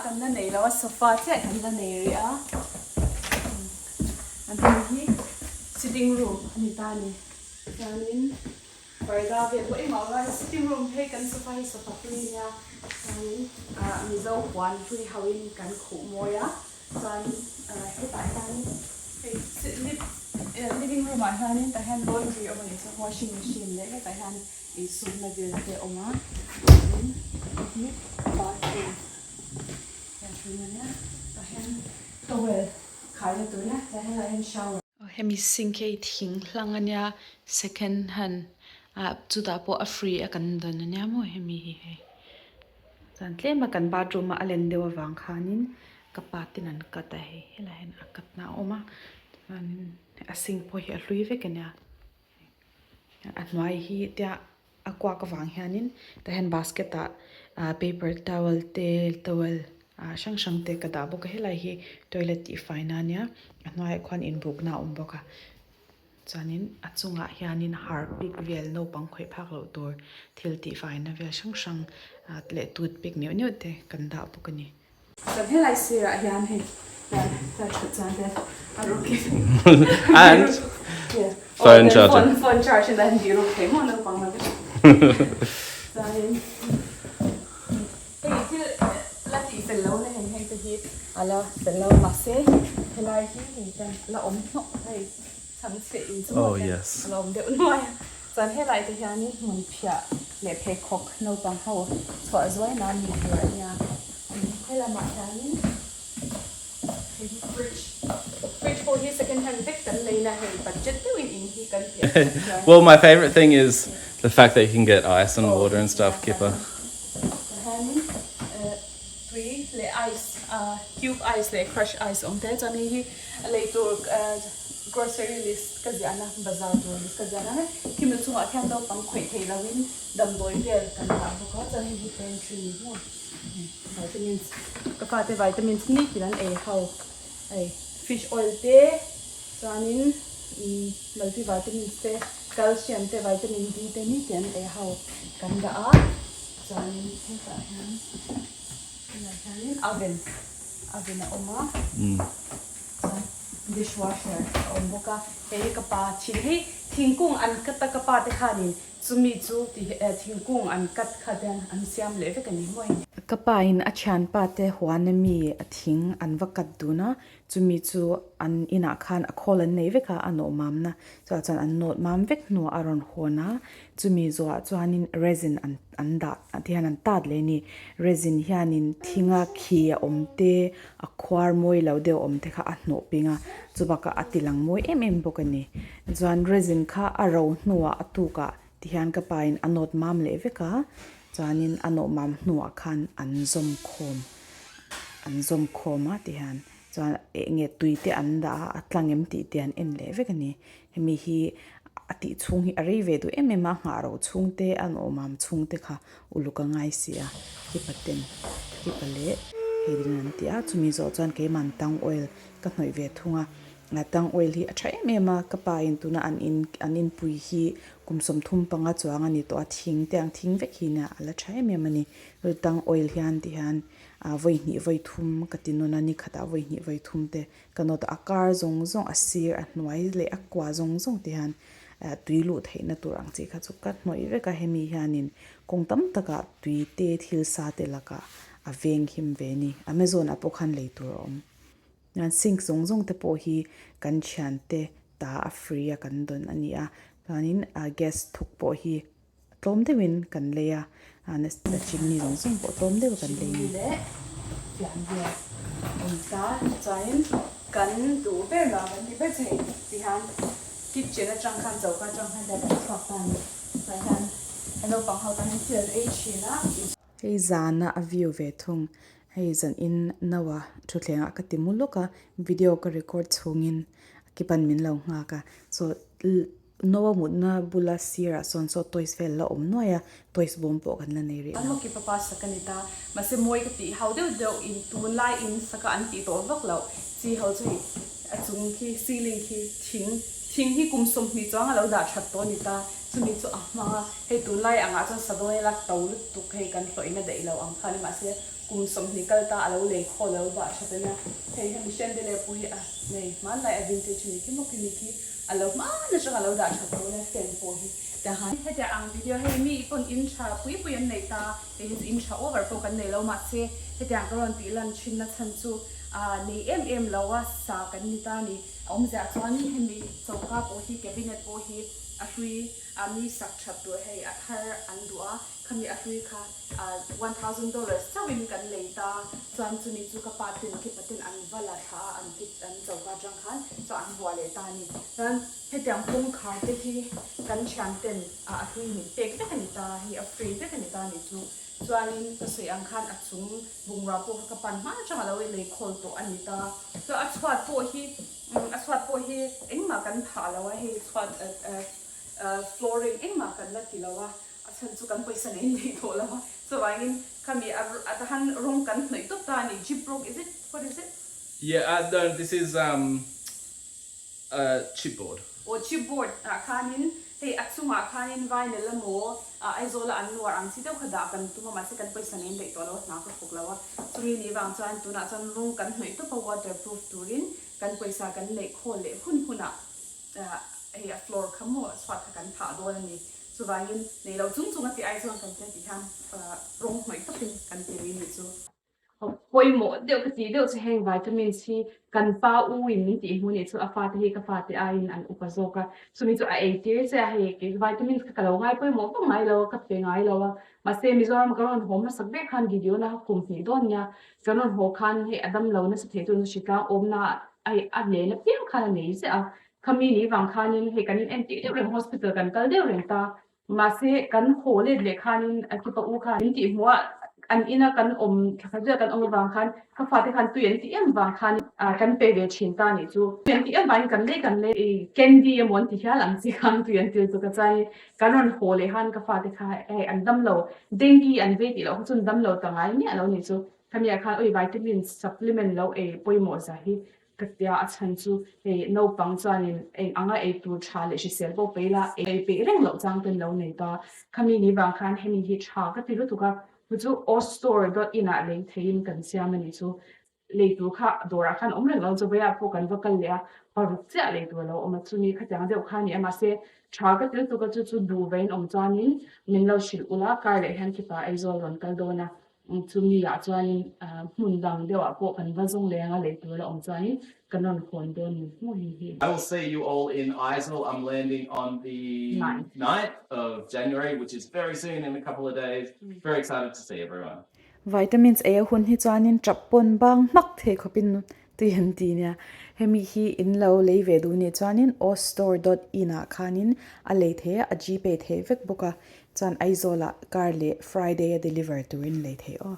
kan la nei lo a, sofa chiah kan la nei rih a. An hemi hi sitting room a ni ta a ni. Chuanin parda vel pawh engmah awm lo a, sitting room phei kan sofa hi sofa hlui a nia. Chuanin ah Mizo puan hlui ho in kan khuh mawi a. Chuan hetah hian hei living room ah hianin tah hian laundry a awm a nih chuan washing machine leh hetah hian insumna vel te a awm a chuanin hei hi bathroom bathroom a nia tah hian towel khaina tur nia tah hian helaiah hian shower. Hemi sink hi thing hlang a nia second hand ah chutah pawh a free a kan dawn a nia maw hemi hi hei. Chuan tlem a kan bathroom a a len deuh avang khanin ka pa ten an cut a hei helaiah hian a cut na a awm a chuanin a sink pawh hi a hlui vek a nia a hnuai hi tia a kuak avang hianin tah hian basket ah ah paper towel te towel ah hrang hrang te ka dah bawk a helai hi toilet tih fai na ania a hnuaiah khuan inbukna a awm bawk a. Chuanin a chungah hianin harpic vel naupang khawih phak loh tur thil tihfaina vel hrang hrang leh toothpick neuh neuh te kan dah bawk a ni. Chuan helai sirah hian hei tlai that chuan te a ruk in And phone charger. Phone charge in a han tih ruk thei maw naupang lo te. Chuanin hei thil la tih fel lo na heng heng te hi a la fel lo mahse helai hi hei hian la awm hnawk hei. Chhangchhe in chu maw hian a lo awm deuh nuai a, chuan helai te hianin hmun phiah leh pheikhawk naupang ho chhuah zuai nan ni tur a nia. Helamah hianin hei hi fridge, fridge pawh hi second hand vek kan lei na hei budget deuhin in hi kan piah chhuak chuan. Well my favourite thing is the fact that you can get ice and water and stuff kipper. Hianin tui leh ice cube ice leh crush ice awm te chuan hei hi lei tur Grocery list ka ziahna, bazar tur list ka ziahna mek. Khi mi chungah khian naupang khawih theih lohin damdawi vel kan dah bawk a, chuan hei hi pantry ni maw vitamins ka fate vitamins nitin an ei ho hei fish oil te chuanin multi vitamins te calcium te vitamin D te nitin an ei ho kan dah a, chuanin hetah hian tunah hianin oven oven a awm a. Chuan dishwasher a awm bawk a, hei hi ka pa thin hi thingkung an cut a ka pa te khanin chumi chu ti thingkung an cut kha te an siam leh vek a ni maw hei. Ka pa in a thianpa te huan ami a thing an va cut dun a, chumi chu an inah khan a khawl an nei vek a, a nawh mamna chutah chuan an nawt mam vek hnuah a rawn hawn a, chumi zawhah chuanin resin an an dah tihian an tat leh a ni, resin hianin thinga khi a awm te A khuar mawi lo deuh awm te kha a hnawh ping a, chubakah a ti lang mawi em em bawk a ni. Chuan resin kha a ro hnuah a tukah tihian ka pain a nawt mam leh vek a, chuanin a nawh mam hnuah khan an zawm khawm an zawm khawm a tihian chuan eng nge tui te an dah a, a tlang em tih te an en leh vek a ni. Hemi hi a tih chhung hi a rei ve duh em em a, nghah ro chhung te a nawh mam chhung te kha uluk a ngai si a, kipa ten kipa leh hei ding an ti a, chumi zawh chuan keimahn tang oil ka hnawih ve thung a, tang oil hi a tha em em a, ka pa in tuna an in an inpui hi kum 35 chuang a ni tawh a, thing te ang thing vek hi nia a la tha em em a ni, tang oil hian ti hian vawi hnih vawi thum ka ti nawn a, ni khatah vawi hnih vawi thum te ka nawt a, a kar zawng zawng a sir a hnuai leh a kua zawng zawng te hian tui luh theihna tur ang chi kha chu ka hnawih vek a, hemi hianin kawng tam takah tui te thil sa te lakah a veng him ve a ni. Amazon ah pawh khan lei tur a awm. Chuan sink zawng zawng te pawh hi kan thiante ta a free a kan dawn a ni a, chuanin gas thuk pawh hi tlawm deuhin kan lei a, chimney zawng zawng pawh tlawm deuh kan lei a ni. Chimney leh fian vel awm ta chuanin kan duh ber lo kan ti ber che hei tihian kitchen atang khan choka atang khan kan chhuak ta a ni tah hian naupang ho tan hian thil an ei thin a. Hei zana a view ve thung hei zan in naua thutthleng ah ka ti mu lawk a video ka record chhungin kipan min lo nghak a so Noa mutna bula sirah sawn saw toys vel la awm nuai a, toys bawm pawh kan la nei rih lo. Ki papa sak a ni ta. Mahse mawi ka tih hau deuh deuh in tunlai in saka an tih tawh vak loh chi ho chu hei a chung khi ceiling khi thing thing hi kum 20 chuang a lo dah that tawh a ni ta. Chumi chu a hmang a, hei tunlai angah chuan sa dawn ila to lutuk hei kan hlawhin a daih lo ang kha ni mahse kum 20 kal ta a lo lei khawl lo vah that a nia. Hei hemi chandelier pawh hi a nei hmanlai a vintage a ni khi maw khi mi khi a lo hman atang a lo dah that tho nia fan pawh hi tianghan. Hetiang ang video hei mi pawn in tha pui pui an nei ta, kei hi chu in tha over pawh kan nei lo mahse hetiang ka rawn tih lan thin na chhan chu nei em em lo a sa kan ni ta a ni. A awmziah chuanin hemi choka pawh hi cabinet pawh hi a hlui a mi sak that tur hei a thar an duh a, khami a hlui kha $1000 chauhin kan lei ta, chuan chumi chu ka pa ten khi paten an va la thla a an kit an choka atang khan chuan an vuah leh ta a ni. Chuan hetiang kawngkhar te hi kan thian ten a hlui min pek vek a ni ta, hei a free vek a ni ta a ni chu. Chuanin ka sawi ang khan a chung bungrua pawh kha ka pan hma atang a lo lei khawl tawh a ni ta. Chuan a chhuat pawh hi a chhuat pawh hi engmah kan phah lo a, hei chhuat flooring engmah kan la ti lo a, a chhan chu kan pawisa nei nei tawh lo a. Chuvangin khami a tahan rawng kan hnawih tawp ta a ni, gyprock is it? What is it? Yeah, no, this is um a chipboard. Aw chipboard ah khanin hei a chungah khanin vinyl emaw Aizawla an nuar ang chi deuh kha dah kan tum a mahse kan pawisa nei daih tawh lo a hna ka thawk lo a chumi ni vang chuan tunah chuan rawng kan hnawih tawp a waterproof turin kan pawisa kan neih khawl leh hun hunah hei a floor kha maw chhuat kha kan phah dawn a ni chuvangin nei lo chung chung a tih ai chuan kan tia tih hian rawng hnawih tawpin kan ti rih ni chu. Pawimawh deuh ka tih deuh chu heng vitamins hi kan pa u in min tih hmu nih chu a fate hi ka fate aiin an upa zawk a, chumi chu a ei tir che a hei kei vitamins kha ka lo ngai pawimawh vak ngai lo a ka pe ngai lo a, mahse Mizoram ka rawn haw hmasak ber khan Gideon-a kha kum hnih dawn nia ka rawn haw khan hei a damlo nasa thei chu hritlang awmna a a len apiang khan a nei ziah a, khami ni vang khanin hei kan in entir deuh reng hospital kan kal deuh reng ta. Mahse, kan haw let leh khanin a kipa u khan min tih hmuh a, an ina kan awm thla khat zet kan awm avang khan ka fate khan tui an tih em vang khan kan pe ve thin ta nih chu. Tui an tih em vangin kan lei kan lei i candy emaw an ti hial ang chi khan tui an til chu ka chai. Kan rawn haw leh khan ka fate kha hei an dam lo, dengue an vei tih loh kha chu an dam lo ta ngai miah lo nih chu. Khami ah khan ui vitamin supplement lo ei pawimawh zia hi Ka tia a chhan chu hei naupang chuanin eng anga ei tur tha leh hrisel pawh peih la, ei peih reng loh chang ten lo nei ta. Khami ni vang khan hemi hi tha ka ti lutuk a, chu chu Austore dot in ah lei theiin kan siam a nih chu. Lei tur kha dawrah khan awm reng lo, chawei ah pawh kan va kal leh a, paruk chiah lei tur a lo awm a, chumi khatiang deuh kha a ni a, mahse tha ka ti lutuk a, chu chu duh vein awm chuanin min lo hrilh ula, kar leh hian khipa Aizawl rawn kal dawn a. Chumi ah chuanin hmun dang deuh ah pawh kan va zawng leng a lei tur la awm chuanin kan rawn hawn dawn ni hmuh hi hi. I will see you all in Aizawl, I'm landing on the ninth of January which is very soon in a couple of days, very excited to see everyone. Vitamins ei a hun hi chuanin tap pawn bang hmak thei khawpin tui an ti nia. Hemi hi in lo lei ve duh nih chuanin ostore dot in ah khanin a lei thei a, a gpay thei vek bawk a. Chuan Aizawl ah kar leh Friday a deliver turin lei thei aw.